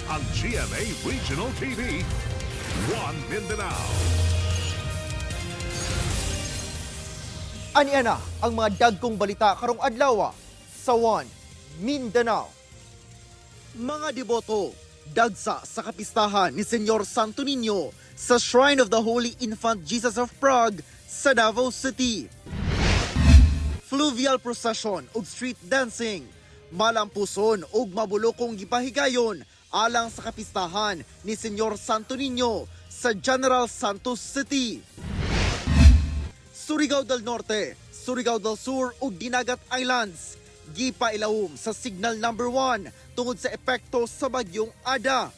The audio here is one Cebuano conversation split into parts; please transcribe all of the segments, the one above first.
Ang GMA Regional TV, One Mindanao. Ani na ang mga dagkong balita karong adlaw sa One Mindanao. Mga deboto, dagsa sa kapistahan ni Senyor Santo Niño sa Shrine of the Holy Infant Jesus of Prague sa Davao City. Fluvial procession ug street dancing, malampuson ug mabulokong gipahigayon alang sa kapistahan ni Senyor Santo Niño sa General Santos City. Surigao del Norte, Surigao del Sur ug Dinagat Islands gipailawom sa signal number 1 tungod sa epekto sa bagyong Ada.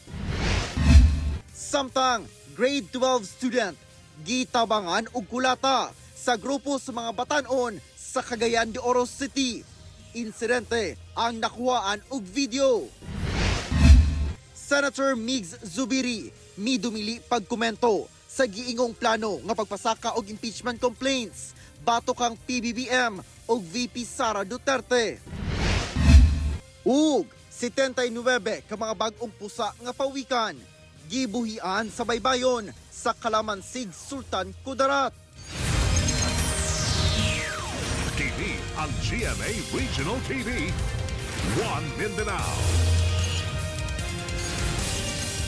Samtang grade 12 student gitabangan og kulata sa grupo sa mga batanon sa Cagayan de Oro City. Insidente ang nakuhaan og video. Senator Migz Zubiri midumili pagkomento sa giingong plano nga pagpasaka og impeachment complaints batok kang PBBM og VP Sara Duterte. Ug 79 ka mga bag-ong pusa nga pawikan gibuhian sa baybayon sa Kalamansig, Sultan Kudarat. TV ang GMA Regional TV, One Mindanao.